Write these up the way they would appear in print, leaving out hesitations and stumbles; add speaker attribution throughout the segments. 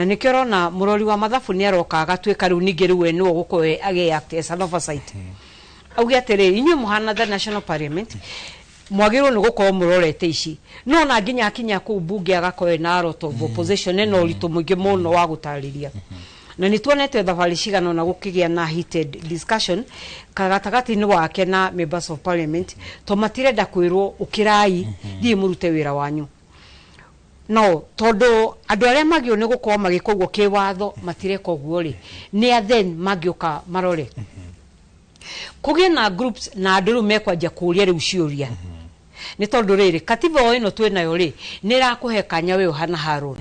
Speaker 1: Na nĩkĩo ũrona mũrori wa mathabu nĩ aroka agatuĩka rĩu ningĩ rĩu we nĩwe ũgũkorwo agĩ act as an oversight, auge atĩrĩrĩ, inyuĩ mũhana the national parliament mwagĩrĩirwo nĩ gũkorwo mũrorete ici. No na nginya akinya kũu bunge agakorwo ena a lot of opposition, ena ũritũ mũingĩ mũno wa gũtarĩria, na nĩ tuonete thabarĩ cigana ona gũkĩgĩa na heated discussion gatagatĩ-inĩ wake na members of parliament, to matirenda kwĩrwo ũkĩrai thiĩ mũrute wĩra wanyu. No tondũ andũ arĩa magĩrĩirwo nĩ gũkorwo magĩka ũguo kĩwatho matireka ũguo rĩ, nĩ a then mangĩũka marore kũgĩe na groups na andũ rĩu mekwanjia kũria rĩu ciũria, nĩ tondũ rĩrĩ katiba o ĩno twĩnayo rĩ, nĩ ĩrakũhe kanya we ũhana Haron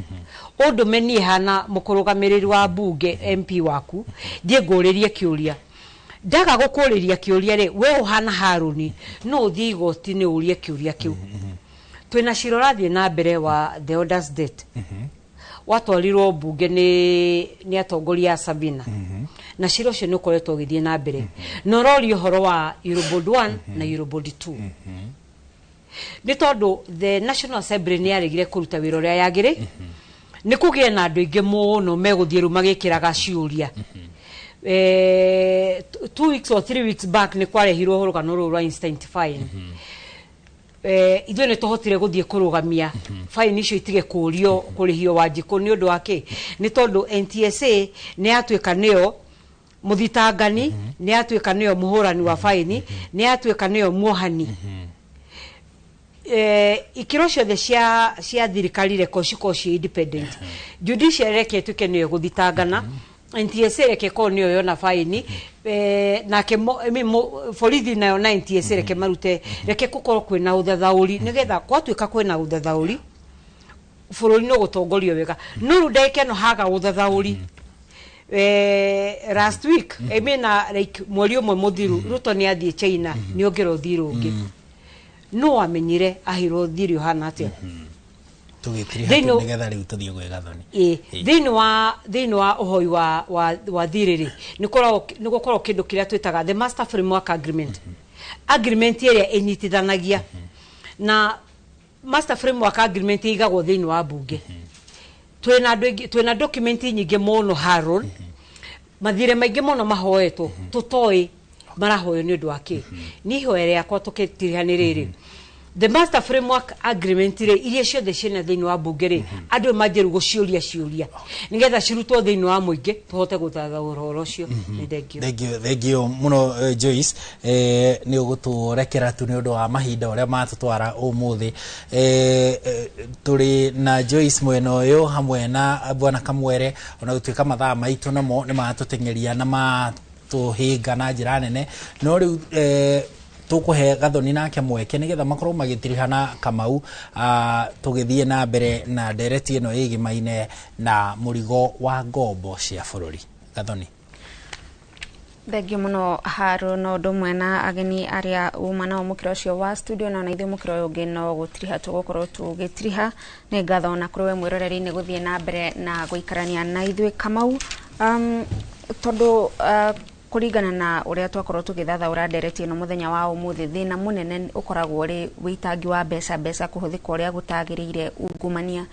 Speaker 1: ũndũme niĩ hana mũkũrũgamĩrĩri wa bunge MP waku thiĩ ngũrĩrie kĩũria. Ndaga gũkũrĩria kĩũria rĩ, we ũhana Harũni no ũthiĩ igoti-inĩ ũrie kĩũria kĩu. Twĩna cira ũrathiĩ na mbere wa the orders debt watwarirwo mbunge nĩ atongoria a Sabina, na cira ũcio nĩ ũkoretwo ũgĩthiĩ na mbere na ũroria ũhoro wa Eurobond 1 na Eurobond 2, nĩ tondũ the National Assembly nĩ yaregire kũruta wĩra ũrĩa yagĩrĩ nĩ kũgĩe na andũ aingĩ mũno megũthiĩ rĩu magĩkĩraga ciũria. 2 weeks or 3 weeks back nĩ kwarehirwo rũgano rũrũ rwa instant fine. Ithuĩ nĩ tũhotire gũthiĩ kũrũgamia fine icio itige kũrio kũrĩhio Wanjikũ. Nĩ ũndũ wa kĩ? Nĩ tondũ NTSA nĩ yatuĩka nĩyo mũthitangani, nĩ yatuĩka nĩyo mũhũrani wa faini, nĩ yatuĩka nĩyo muohani. Ikĩro ciothe cia thirikari reko cikorwo ciĩ independent. Judiciary reke ĩtuĩke nĩyo ĩgũthitangana, NTSA reke ĩkorwo nĩyo yona faini, nake I mean, borithi nayo na NTSA reke marute, reke gũkorwo kwĩna ũthathaũri, nĩgetha gwatuĩka kwĩna ũthathaũri bũrũri no gũtongorio wega. No rĩu ndagĩka ĩno haga ũthathaũri. Last week, I mean, like mweri ũmwe mũthiru, Ruto nĩ athiĩ China nĩ ongerwo thirĩ ũngĩ. No amenyire aheirwo thirĩ ũhana atĩa?
Speaker 2: Tũgĩtiriha
Speaker 1: Thĩinĩ-
Speaker 2: tu nĩgetha rĩu tũthiĩ gwĩ Gathoni.
Speaker 1: Ĩ, thĩinĩ wa ũhoi wa thirĩ rĩ, nĩ gũkoragwo kĩndũ kĩrĩa twĩtaga the master framework agreement, agreement ĩrĩa ĩnyitithanagia, na master framework agreement ĩigagwo thĩinĩ wa bunge. Twĩna andũ aingĩ, twĩna document nyingĩ mũno, Harold, mathirĩ maingĩ mũno mahoetwo tũtoĩ marahoywo nĩ ũndũ wa kĩ. Niĩ ihoya rĩakwa tũkĩtiriha nĩ rĩrĩ, the master framework agreement rĩ, iria ciothe ciĩna thĩinĩ wa bunge rĩ, andũ manjie rĩu gũciũria ciũria nĩgetha cirutwo thĩinĩ wa mũingĩ tũhote gũthathaũra ũhoro ũcio. Nĩ thengio.
Speaker 2: Thengio, thengio mũno, Joyce. Nĩ ũgũtũrekera tu nĩ ũndũ wa mahinda ũrĩa matũtwara ũmũthĩ. Tũrĩ na Joyce mwena ũyũ hamwe na bwana Kamwere, ona gũtuĩka mathaa maitũ namo nĩ matũteng'eria na matũhĩnga na njĩra nene, no rĩu tũkũhe Gathoni nake mweke nĩgetha makorwo magĩtirihana Kamau, tũgĩthiĩ na mbere na ndereti ĩno ĩgĩmaine na mũrigo wa ngombo cia bũrũri. Gathoni.
Speaker 3: Thengio mũno Haru, no ũndũ ũmwe na ageni arĩa uma nao mũkĩra ũcio wa studio, na ona ithuĩ mũkĩra ũyũ ũngĩ no gũtiriha tũgũkorwo tũgĩtiriha. Nĩ ngatho na kũrĩ we mwĩroreri nĩ gũthiĩ na mbere na gũikarania na ithuĩ. Kamau, tondũ kũringana na ũrĩa twakorwo tũgĩthathaũra ndereti ĩno mũthenya wa ũmũthĩ, thĩna mũnene ũkoragwo ũrĩ wĩitangi wa mbeca, mbeca kũhũthĩka ũrĩa gũtagĩrĩire, ungumania.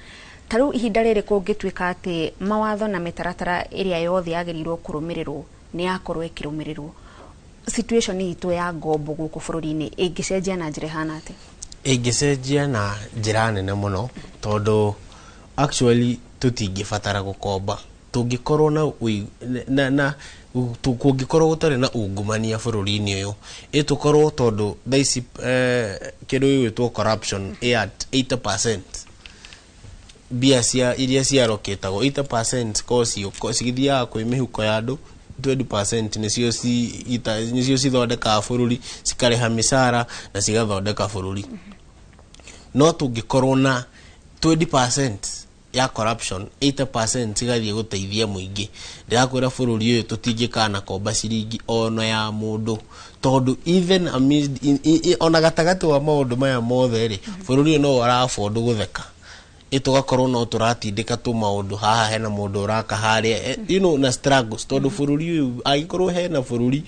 Speaker 3: Ta rĩu ihinda rĩrĩ kũngĩtuĩka atĩ mawatho na mĩtaratara ĩrĩa yothe yagĩrĩirwo kũrũmĩrĩrwo nĩ yakorwo ĩkĩrũmĩrĩrwo, situation itũ ya ngombo gũkũ bũrũri-inĩ ĩngĩcenjia na njĩra ĩhana atĩa?
Speaker 4: Ĩngĩcenjia na njĩra nene mũno, tondũ actually tũtingĩbatara gũkomba tũngĩkorwo na na kũngĩkorwo gũtarĩ na ungumania bũrũri-inĩ ũyũ. Ĩ tũkorwo tondũ thaa ici kĩndũ gĩgwĩtwo corruption ĩ at 80%, mbia cia iria ciarokĩtagwo 80% ko cigĩthiaga kwĩ mĩhuko ya andũ, 20% nĩcio cithondekaga bũrũri, cikarĩha mĩcara na cigathondeka bũrũri. No tũngĩkorwo na 20% ya corruption, 80% cigathiĩ gũteithia mũingĩ, ndĩrakwĩra bũrũri ũyũ tũtingĩkana komba ciringi ona ya mũndũ, tondũ even amid, ona gatagatĩ wa maũndũ maya mothe rĩ, bũrũri ũyũ no ũra afford gũtheka. Ĩ tũgakorwo no tũratindĩka tu maũndũ haha, hena mũndũ ũraka harĩa, na struggles, tondũ bũrũri ũyũ angĩkorwo hena bũrũri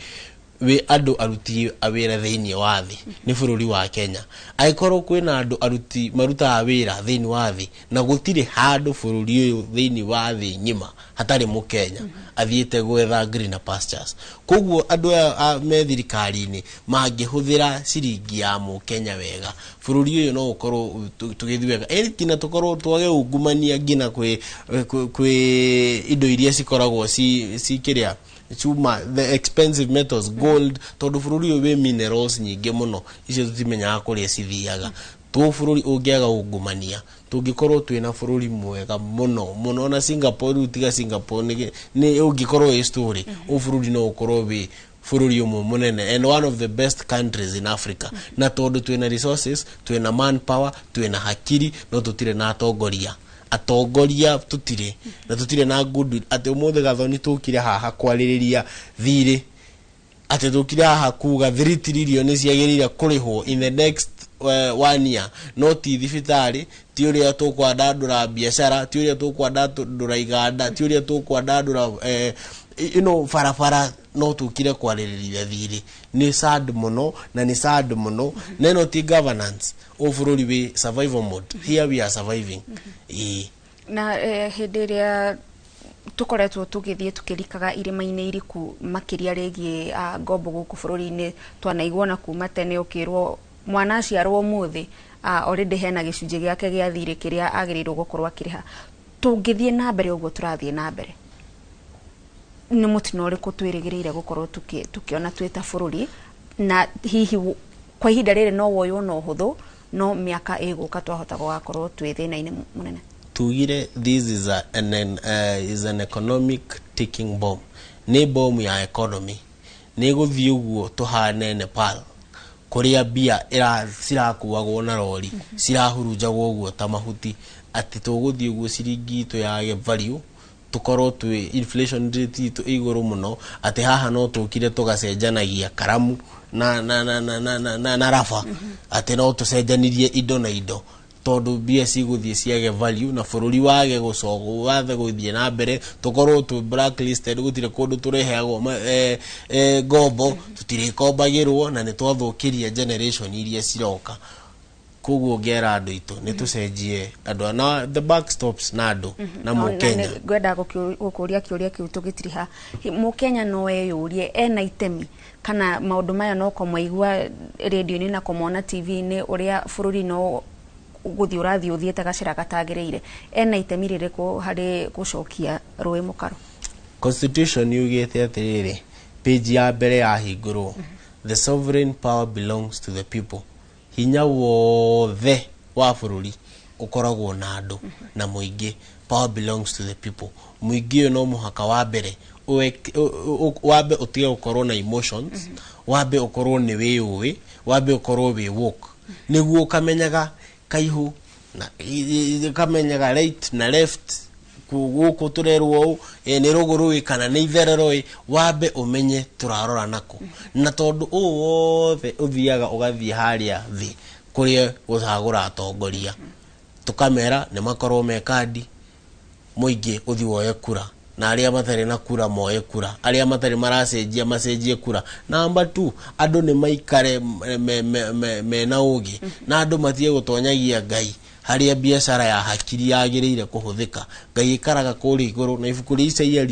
Speaker 4: Wĩ andũ aruti a wĩra thĩinĩ wa thĩ nĩ bũrũri wa Kenya. Angĩkorwo kwĩna andũ aruti marutaga wĩra thĩinĩ wa thĩ, na gũtirĩ handũ bũrũri ũyũ thĩinĩ wa thĩ ng'ima hatarĩ mũkenya athiĩte gwetha greener pastures. Koguo andũ aya me thirikari-inĩ mangĩhũthĩra ciringi ya mũkenya wega, bũrũri ũyũ no ũkorwo tũgĩthiĩ wega, ĩni nginya tũkorwo twage ungumania nginya kwĩ indo iria cikoragwo ci kĩrĩa cuma, the expensive metals, gold, tondũ bũrũri ũyũ wĩ minerals nyingĩ mũno, icio tũtimenyaga kũrĩa cithiaga. Tũ bũrũri ũngĩaga ungumania, tũngĩkorwo twĩna bũrũri mwega mũno mũno. Na Singapore rĩu, tiga Singapore, nĩ ũngĩkorwo wĩ story, ũ bũrũri no ũkorwo wĩ bũrũri ũmwe mũnene and one of the best countries in Africa. Na tondũ twĩna resources, twĩna manpower, twĩna hakiri, no tũtirĩ na atongoria. Atongoria tũtirĩ na, tũtirĩ na goodwill. Atĩ ũmũthĩ Gathoni tũkire haha kwarĩrĩria thirĩ, atĩ tũkire haha kuga 3 trillion ciagĩrĩire kũrĩhwo in the next one year, no ti thibitarĩ, ti ũrĩa tũkwandandũra biacara, ti ũrĩa tũkwandandũra iganda, ti ũrĩa tũkwandandũra barabara, no tũkire kwarĩrĩria thirĩ. Nĩ sad mũno, na nĩ sad mũno, na ĩno ti governance. Ũ bũrũri wĩ survival mode. Here we are surviving, ĩĩ.
Speaker 3: Na hĩndĩ ĩrĩa tũkoretwo tũgĩthiĩ tũkĩrikaga irĩma-inĩ iriku makĩria rĩgiĩ ngombo gũkũ bũrũri-inĩ, twanaigua na kuma tene ũkĩrwo mwana aciarwo ũmũthĩ, already hena gĩcunjĩ gĩake gĩa thirĩ kĩrĩa agĩrĩirwo gũkorwo akĩrĩha. Tũngĩthiĩ na mbere ũguo tũrathiĩ na mbere, nĩ mũtino ũrĩkũ twĩrĩgĩrĩire gũkorwo tũkĩona twĩ ta bũrũri? Na hihi kwa ihinda rĩrĩ no woywo na ũhũthũ, no mĩaka ĩgũka twahota gũgakorwo twĩ thĩna-inĩ mũnene.
Speaker 4: Tugire this is a, an, an, is an economic ticking bomb. Nĩ bomu ya economy. Nĩ gũthiĩ ũguo tũhane Nepal, kũrĩa mbia cirakuagwo na rori, cirahurunjagwo ũguo ta mahuti. Atĩ tũgũthiĩ ũguo ciringi itũ yage value, tũkorwo twĩ inflation rate itũ ĩ igũrũ mũno, atĩ haha no tũkire tũgacenjanagia karamu na raba, atĩ no tũcenjanirie indo na indo, tondũ mbia cigũthiĩ ciage value na bũrũri wage gũcogwo, wathe gũthiĩ na mbere, tũkorwo twĩ blacklisted, gũtirĩ kũndũ tũreheagwo ngombo, tũtirĩkombagĩrwo, na nĩ twathũkĩria generation iria ciroka. Koguo ngera andũ aitũ nĩ tũcenjie andũ na the buck stops na andũ na mũkenya.
Speaker 3: Ngwenda gũkũria kĩũria kĩu tũgĩtiriha. Mũkenya no eyũrie ena itemi kana maũndũ maya no kũmaigua rĩndiũ-inĩ na kũmona TV-inĩ, ũrĩa bũrũri no gũthiĩ ũrathiĩ ũthiĩte gacĩra gatagĩrĩire, ena itemi rĩrĩkũ harĩ gũcokia rũĩ mũkaro?
Speaker 4: Constitution yugĩte atĩrĩrĩ, page ya mbere yahingũrwo, "The sovereign power belongs to the people." Hinya wothe wa bũrũri ũkoragwo na andũ na mũingĩ. Power belongs to the people. Mũingĩ ũyũ no mũhaka wa mbere wambe ũtige gũkorwo na emotions, wambe ũkorwo nĩ wĩyũĩ, wambe ũkorwo wĩ woke, nĩguo ũkamenyaga kaihũ na kamenyaga right na left. Gũkũ tũrerwo ũũ, nĩ rũgũrũ ĩ kana nĩ itherero ĩ, wambe ũmenye tũrarora nako. Na tondũ ũũ wothe ũthiaga ũgathiĩ harĩa thĩ kũrĩa gũcagũra atongoria, tũkamera nĩ makorwo me kandi, mũingĩ ũthiĩ woe kura, na arĩa matarĩ na kura moe kura, arĩa matarĩ maracenjia macenjie kura. Number two, andũ nĩ maikare mena ũgĩ, na andũ matige gũtonyagia Ngai harĩa biacara ya hakiri yagĩrĩire kũhũthĩka. Ngai ikaraga kũrĩa igũrũ, na ibuku rĩa Isaia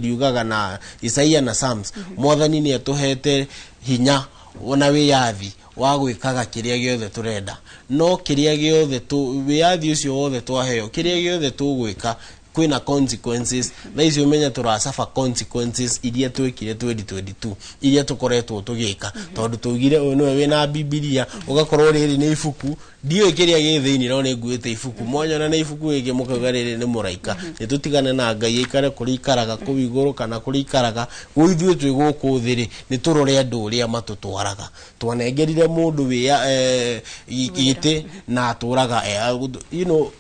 Speaker 4: riugaga, na Isaia na Psalms, Mwathani nĩ atũhete hinya na wĩyathi wa gwĩkaga kĩrĩa gĩothe tũrenda. No kĩrĩa gĩothe wĩyathi ũcio wothe twaheo, kĩrĩa gĩothe tũgwĩka kwĩna consequences. Thaa ici ũmenye tũracaba consequences iria twĩkire 2022, iria tũkoretwo tũgĩka, tondũ tũugire ũyũ nĩwe wĩna Bibilia, ũgakorwo rĩrĩ nĩ ibuku, ndiũĩ kĩrĩa gĩ thĩinĩ, no nĩ nguĩte ibuku mwanyona nĩ ibuku rĩngĩ, mũkauga rĩrĩ nĩ mũraika. Nĩ tũtigane na Ngai aikare kũrĩa ikaraga kũu igũrũ kana kũrĩa ikaraga. Ithuĩ twĩ gũkũ thĩ rĩ, nĩ tũrore andũ ũrĩa matũtwaraga. Twanengerire mũndũ wĩya gĩtĩ na atũraga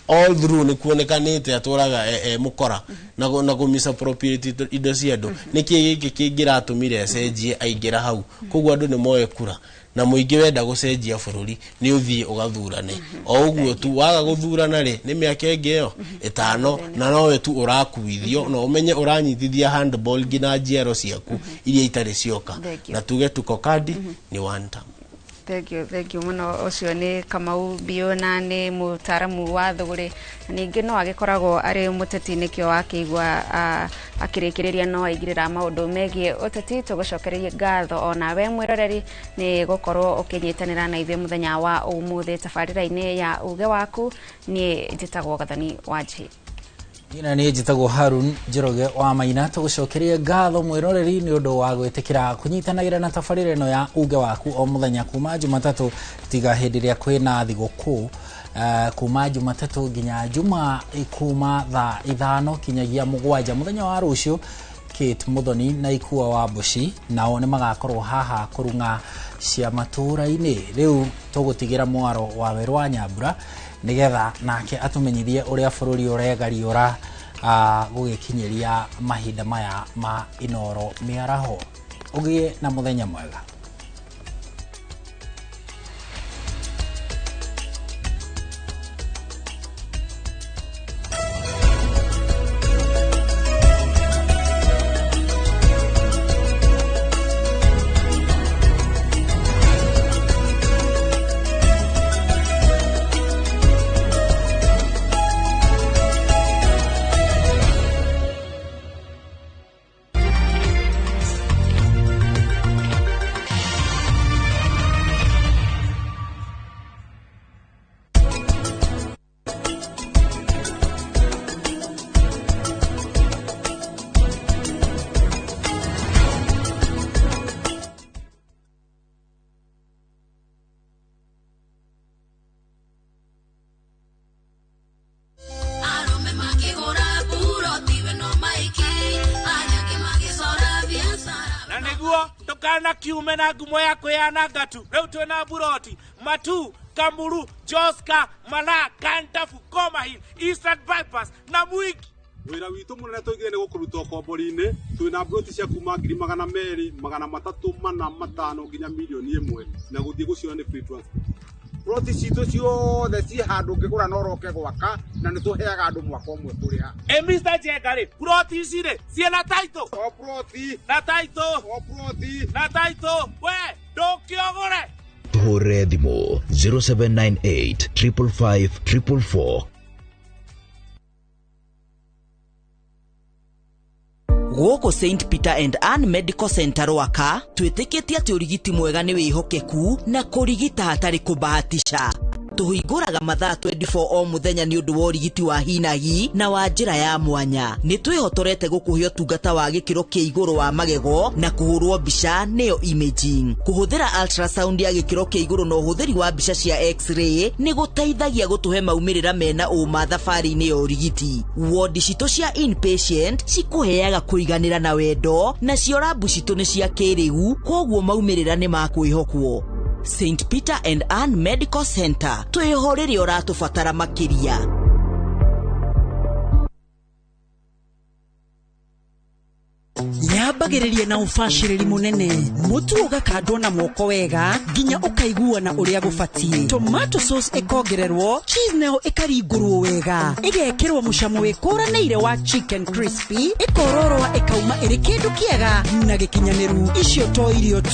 Speaker 4: all through nĩ kuonekanĩte atũraga mũkora na kũ misappropriate indo cia andũ. Nĩkĩ gĩkĩ kĩngĩratũmire acenjie aingĩra hau? Koguo andũ nĩ moe kura. Na mũingĩ wenda gũcenjia bũrũri nĩ ũthiĩ ũgathurane o ũguo tu. Waga gũthurana rĩ, nĩ mĩaka ĩngĩ ĩyo 5, na nowe tu ũrakuithio, na ũmenye ũranyitithia handball nginya njiaro ciaku iria itarĩ cioka.
Speaker 3: Thank you.
Speaker 4: Na tuge tuko kadi ni one term.
Speaker 3: Thank you, thank you muno. Ũcio nĩ Kamau Biũ, na nĩ mũtaaramu wa thũgũrĩ, na ningĩ no agĩkoragwo arĩ mũteti, nĩkĩo wakĩigua akĩrĩkĩrĩria no aigĩrĩra maũndũ megiĩ ũteti. Tũgũcokererie ngatho ona we mwĩroreri nĩ gũkorwo ũkĩnyitanĩra na ithuĩ mũthenya wa ũmũthĩ tabarĩra-inĩ ya uge waku. Niĩ njĩtagwo Gathoni wa Njihĩ.
Speaker 2: Ina nĩ njĩtagwo Harun Njoroge wa Maina. Tũgũcokerie ngatho mwĩroreri nĩ ũndũ wa gwĩtĩkĩra kũnyitanagĩra na tabarĩra ĩno ya uge waku o mũthenya kuma Jumatatũ tiga hĩndĩ ĩrĩa kwĩna thigũkũ, kuma Jumatatũ nginya Juma, kuma thaa 5 kinyagia 7. Mũthenya wa rũciũ Kate Muthoni na Ikua wa Mbuci nao nĩ magakorwo haha kũrung'a cia matũũra-inĩ. Rĩu tũgũtigĩra mwaro wa werũ wa Nyambura nĩgetha nake atũmenyithie ũrĩa bũrũri ũregariũra gũgĩkinyĩria mahinda maya ma Inoro mĩaraho. Ũgĩe na mũthenya mwega.
Speaker 5: Arũme makĩgũra buroti we no maiki, arĩa angĩ magĩcora biacara.
Speaker 6: Na nĩguo ndũkanakiume na ngumo ya kwĩyananga tu, rĩu twĩna buroti Matu, Kamuru, Joska, Mala, Kantafu, Komahil, Eastern Bypass na Mwiki.
Speaker 7: Wĩra witũ mũnene tũigire nĩ gũkũruta ũkombori-inĩ. Twĩna mburoti cia kuma 200,000, 300, 4, 5 nginya 1 million, na gũthiĩ gũciona nĩ free transport.
Speaker 8: Ploti citũ ciothe ci handũ ũngĩgũra no ũroke gwaka, na nĩ tũheaga andũ mwaka ũmwe kũrĩha.
Speaker 6: Ĩ Mr. Njenga rĩ, buroti ici rĩ ciĩna title?
Speaker 8: O ploti.
Speaker 6: Na title.
Speaker 8: O ploti.
Speaker 6: Na title. We ndũkĩogũre.
Speaker 9: Tũhũrĩre thimũ 0798 555 444.
Speaker 10: Gũkũ St Peter and Ann Medical Center Rwaka twĩtĩkĩtie atĩ ũrigiti mwega nĩ wĩhokeku na kũrigita hatarĩ kũbahatisha. Tũhingũraga mathaa 24 o mũthenya nĩ ũndũ wa ũrigiti wa hinahi na wa njĩra ya mwanya. Nĩ twĩhotorete gũkũhe ũtungata wa gĩkĩro kĩa igũrũ wa magego na kũhũrwo mbica, nĩyo imaging. Kũhũthĩra ultrasound ya gĩkĩro kĩa igũrũ na ũhũthĩri wa mbica cia x-ray nĩ gũteithagia gũtũhe maumĩrĩra mena ũma thabarĩ-inĩ ya ũrigiti. Wodi citũ cia inpatient cikũheaga kũiganĩra na wendo, nacio rabu citũ nĩ cia kĩrĩu, koguo maumĩrĩra nĩ makwĩhokwo. St Peter and Ann Medical Center, twĩho rĩrĩa ũratũbatara makĩria.
Speaker 11: Yambagĩrĩria na ũbacĩrĩri mũnene, mũtu ũgakandwo na moko wega nginya ũkaiguana ũrĩa gũbatiĩ, tomato sauce ĩkongererwo cheese, nayo ĩkaringũrwo wega, ĩgekĩrwo mũcamo wĩkũranĩire wa chicken crispy, ĩkororoa ĩkauma ĩrĩ kĩndũ kĩega na gĩkinyanĩru. Icio to irio tu.